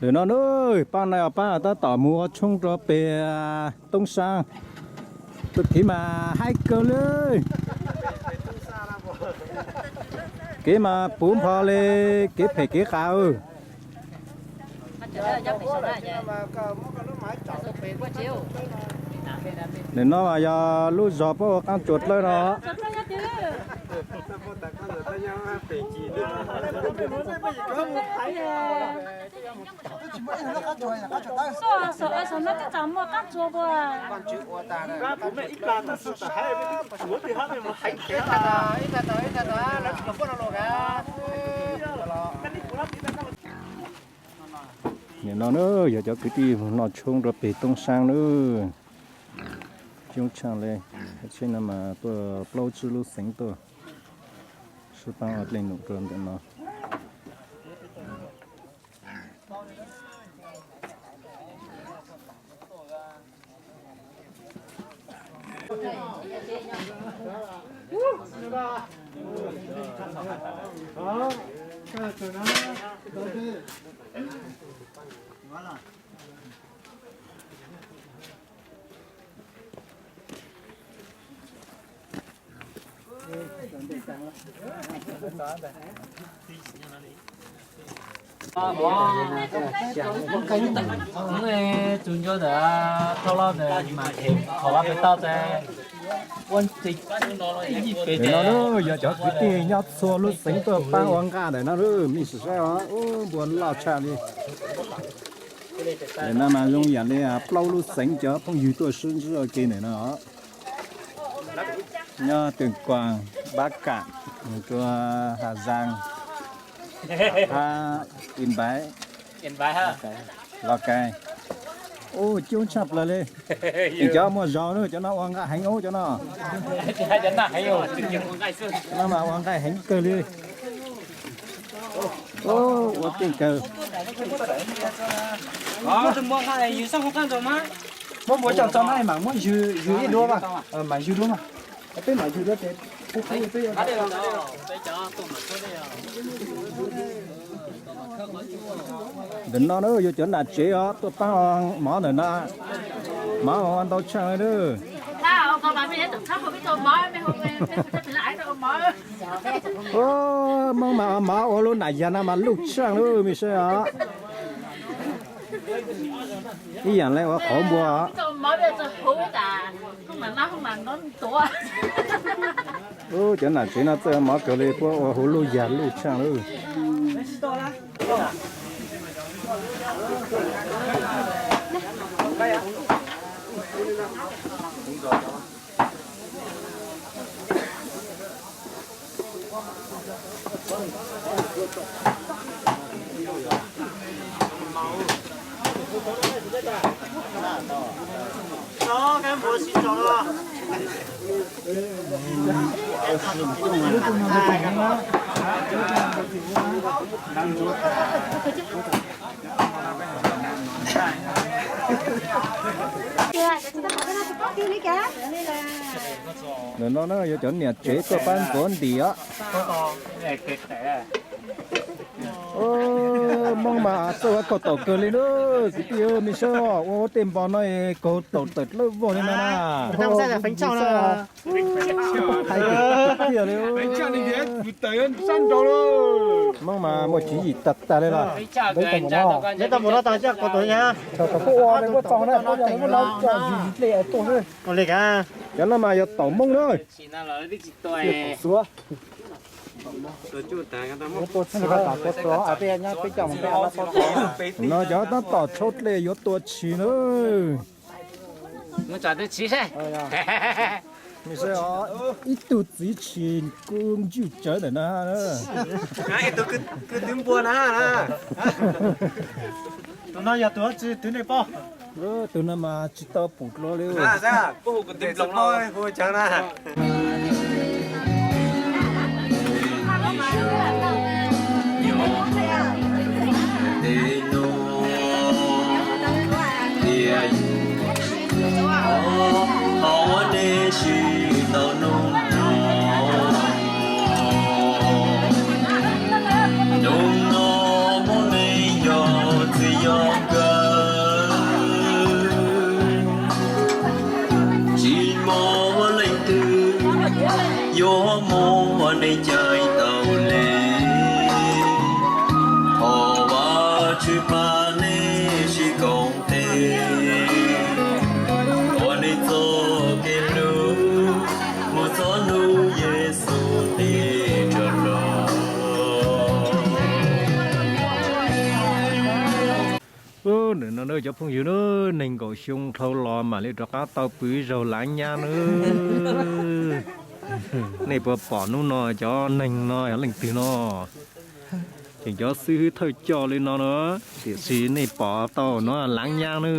Ntawm no na, paab na, paab tab tom mus ua tshoob rua peg Toob Saab. Tug kev mas haib kawg le. Kev mas puv npo le, kev phem kev qas. Nim no mas yog lub zog puab ua qaab tsua dlawb no. Nim no na yog cov kwv tij noj tshoob rua peg Toob Saab na. Coob tshaj le, tsheb no mas tuaj plaub tsib lub xeev tuaj. Sib paab ua dlej num rua ntawm no. Ntawm no yog cov kwv tij nyob txhua lub xeev tuaj paab ua nqaj ntawm no, mej sim saib os, npua loj tshaj li. Ntawm no mas zoo yam li plaub lub xeev cov phooj ywg tuaj sib ntsib ua ke ntawm no. Nyob Tuyên Quang, Bắc Kạn, Hà Giang, Yên Bái, Lào Cai. Ub, coob tshaj plaws li. Cov muaj zog na, cov no ua nqaij heev ub cov no. Cov no mas ua nqaij heev kawg li. Ua keej kawg. Muab npua coj tso na mas muab ywg ib duab mas, mam ywg duab mas. Peb mam ywg duab ces peb peb Ntawm no na yog cov nam tsev os, tuaj paab mov ntawm no. Mov ua ntau tshaj li. Moob mas mov ua lub nam yag no mas luj tshaj li mej saib os. Ib yam li ua qhauv npua. Ub, cov nam tsev no txawj mov kawg li, puab ua huv luj yag luj tshaj li. Ntawm no na yog cov niam tsev tuaj pab ntxuav ntim os. Moob mas txawj ua kaug taum kawg li na, kwv tij mej saib os, ua tej npo no kaug taum tawm dlawb vog li no na. Hais tiag tiag li. Moob mas muaj tswv yim tag tag li los. Thaum kuv ua ne kuj tau na, kuj yog lub no coj zis zis dlej tuaj xwb. Cov no mas yog taum Moob na. No cov tab tom tshaub dlej yuav tua tshis na. Mej saib os, ib tug txiv tshis kub ntswj tsawv ntawm no. Tus no yog tus tsi twv nej poj? Tus no mas tsis tau pum dlua li. Yuav mus ua neej cai tau li, thov Vajtswv pab nej sib koom tes, ua neej txoj kev hlub mus txog hnub Yexus tig rov los. Ub, ntawm no na cov phooj ywg na, nees nkaum xyoo dhau los mam li rov qab tau pw ib zaug lav nyab na. Nej puas pom hnub no cov neeg no yog leej twg no? Ces cov xib hwb thawj coj li no na, tiam sis nej pom tau no lav nyab na.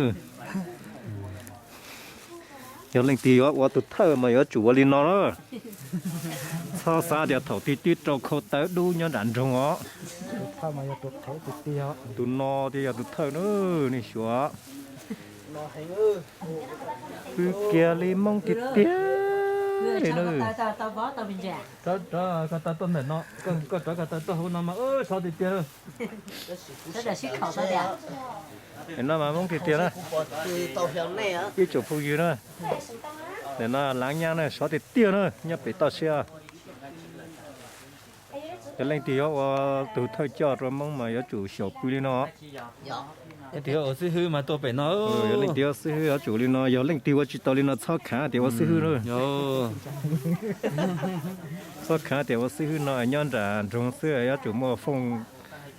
Yog leej twg yuav ua tus thawj mas yuav tsum ua li no na. Txhob xav tias thaum twg twb rau khau tawv dub nyob nram nroog os. Tus no thiaj yog tus thawj na, nej xyuas. Pw kiag li Hmoob tiag tiag li na. Rov ko taw tuaj ntawm no, koj rov ko taw tuaj hauv no mas sov tiag tiag. No mas Hmoob tiag tiag na. Ib tsoom phooj ywg na, ntawm no lav nyab na, sov tiag tiag na, nyob pem toj siab. Yog leej twg yuav ua tus thawj coj rau Hmoob mas yuav tsum xyaum pw li no. Leej twg yuav ua xib hwb mas tuaj pem no. Yog leej twg yuav xib hwb yuav tsum li no, yog leej twg ua tsis tau li no txhob khav tias ua xib hwb na. Txhob khav tias ua xib hwb no nyob nram nroog xwb, yuav tsum muaj fooj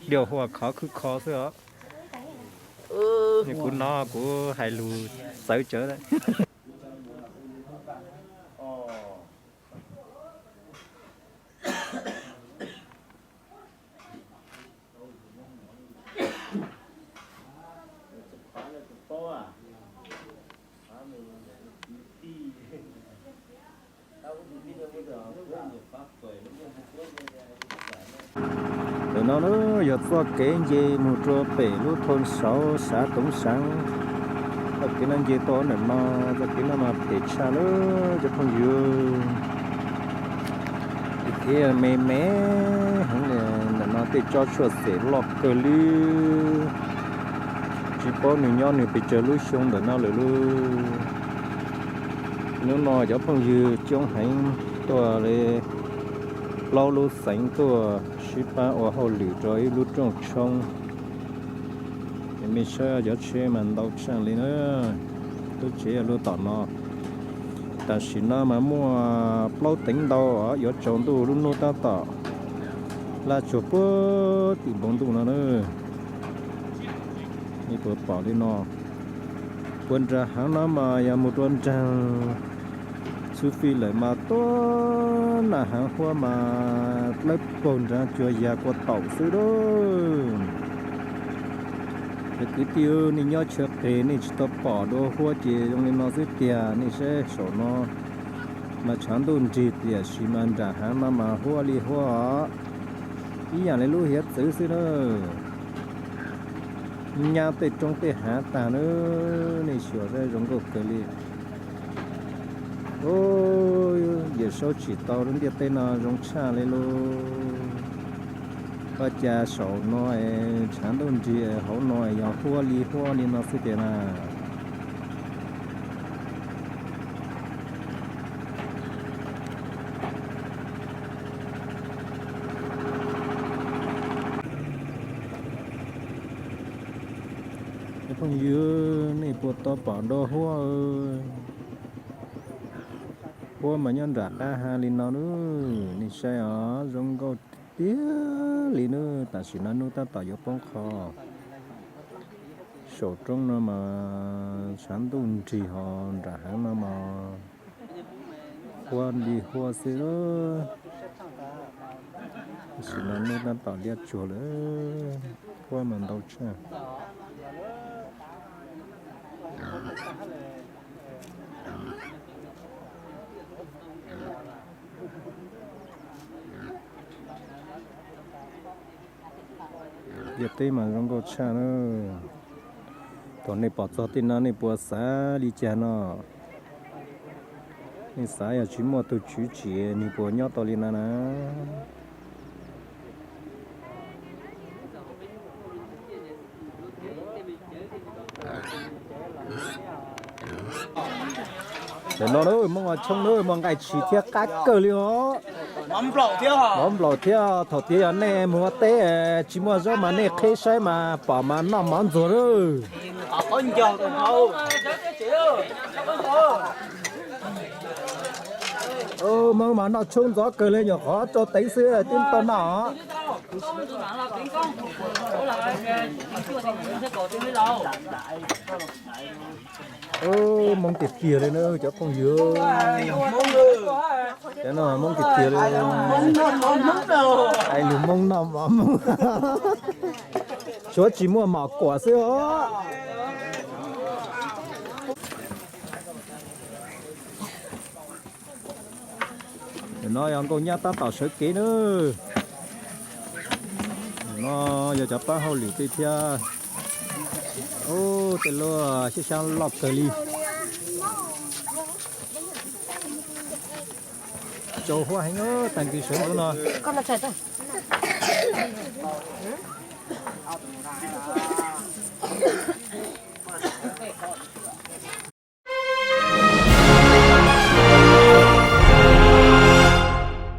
diaj huaj khov khwb kho xwb os. Kuv no kuv hais lus txawv tsawv. Ntawm no na yog txoj kev nce mus rau pem lub thoob saud sav toov sav. Txoj kev no nce tuaj ntawm no, txoj kev no mas phem tshaj lawm cov phooj ywg. Kev me me heev li, ntawm no tej tsob tshuaj xes loj kawg li. Tsis paub nws nyob nws pes tsawg lub xyoo ntawm no lawm lauj. Hnub no cov phooj ywg coob heev, tuaj li plaub lub xeev tuaj sib pab ua hauj lwm rau ib lub rooj tshoob. Es nej saib cov tsheb mas ntau tshaj li na, lub tsev lub tom no. Tam sim no mas muaj plaub teev ntau yuav tsaus ntuj, lub hnub tab tom laj tsuag puag tim npoo ntuj no na. Nej puas pom li no? Puag nram heev no mas yog mus rau nraag Xub Fij lawm mas tuaj nram heev huab mas dlawb paug nrad cuag yag kua taum xwb lauj. Cov kwv tij, nej nyob chaw qis nej tsis tau pom dua huab ces zoo li no xwb tiag. Nej saib saum no mas tshav ntuj nrig tiam sis mas nram heev no mas huab li huab os. Ib yam li lub hiav txwv xwb na. Nyab tej roob tej hav tag na, nej xyuas saib zoo nkauj kawg li. Yawm saub tsim tau lub ntiaj teb no zoo tshaj li lauj. Ua cas saum no es tshav ntuj nrig, hauv no yog huab li huab li no xwb tiag na. Cov phooj ywg, nej puas tau pom dua huab? Huab mas nyob nram qab hav li no na, nej saib os, zoo nkauj tiag li na. Tam sim no hnub tab tom yuav poob qho. Saum roob no mas tshav ntuj nrig, ho nram heev no mas huab li huab xwb. Tam sim no hnub tab tom liab tsuag lawm, huab mas ntau tshaj. Ntiaj teb mas zoo nkauj tshaj na. Thaum nej pom txog tej no nej puas xav li cas no? Nej xav yog tsis muaj tus tswv tsim nws puas nyob tau li no na? Ntawm no Hmoob ua tshoob na, muaj nqaij tshis thiab qab kawg li os. Mov nplaum thiab, thaum tiav yog nej mus ua teb tsis muaj zaub mas nej qhib saib mas pom mas noj mov ntxuag lawm. Hmoob mas noj tshoob ntxov kawg li, nyuam qhuav rau teev xwb twb tau noj. Hmoob tiag tiag li na cov phooj ywg. Cov no Hmoob tiag tiag li. Hais lus Hmoob noj mov Hmoob. Suav tsis muaj mom kuam xwb os. Nim no yog Nkauj Nyab tab tom sawv kev na. No yog cov pab hauj lwm tej thiab. Ub, tej lub xyab xyab loj kawg li. Tsau huab heev, tag kis sawv ntxov no.